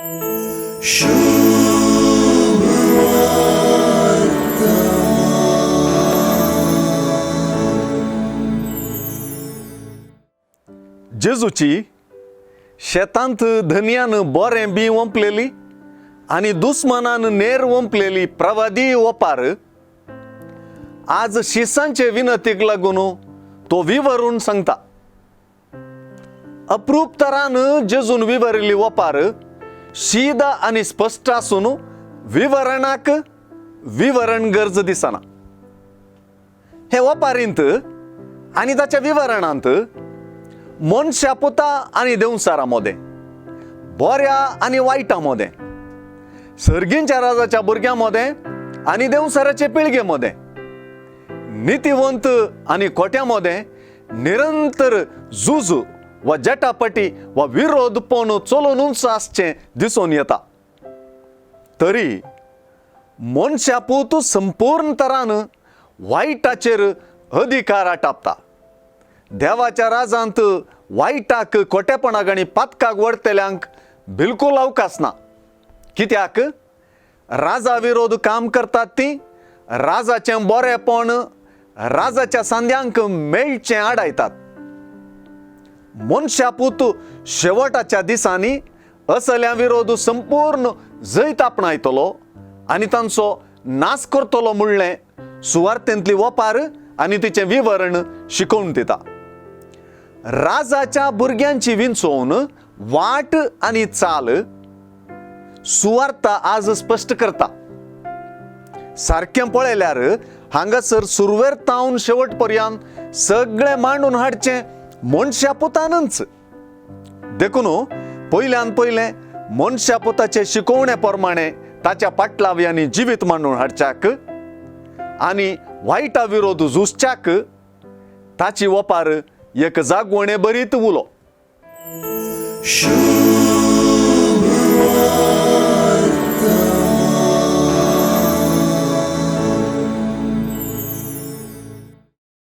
जेजूची शेतांत धनयान बरें बी ओंपलेली आनी दुस्मानान नेर ओंपलेली प्रवादी ओपार आज शिसांचे विनतीक लागून तो विवरून सांगता. अप्रूप तरान जेजून विवरिल्ली ओपार शीदा आनी स्पश्ट आसून विवरणाक विवरण गरज दिसना. हे ओपारींत आनी ताच्या विवरणांत मनशा पुता आनी देंवचारा मोदें, बऱ्या आनी वायटा मोदें, सर्गींच्या राजाच्या भुरग्यां मोदें आनी देंवचाराचे पिळगे मोदें, नितीवंत आनी खोट्या मोदें निरंतर झूज वा जटापटी वा विरोधपण चलोवनूच आसचें दिसून येता. तरी मनशा पूत संपूर्ण तरान वायटाचेर अधिकार आटापता. देवाच्या राजांत वायटाक, खोटेपणाक आनी पातकाक व्हरतल्यांक बिलकूल अवकाश ना. कित्याक राजा विरोध काम करतात ती राजाचें बरेपण राजाच्या सांद्यांक मेळचें आडायतात. मनशा पूत शेवटाच्या दिसांनी असल्या विरोध संपूर्ण जैत आपणायतलो आनी तांचो नाश करतलो म्हणलें सुवार्थेंतली वपार आनी तिचें विवरण शिकोवन दिता. राजाच्या भुरग्यांची विंचोवन वाट आनी चाल सुवार्ता आज स्पश्ट करता. सारकें पळयल्यार हांगासर सुरवेर तावन शेवट पर्यंत सगळें मांडून हाडचें मनशा पुतानच. देखून पयल्यान पयलें मनशा पुताचे शिकोवणे प्रमाणे ताच्या पाटलाव्यांनी जिवीत मांडून हाडच्याक आनी वायटा विरोध झुजच्याक ताची वपार एक जागवणे बरीत उलो.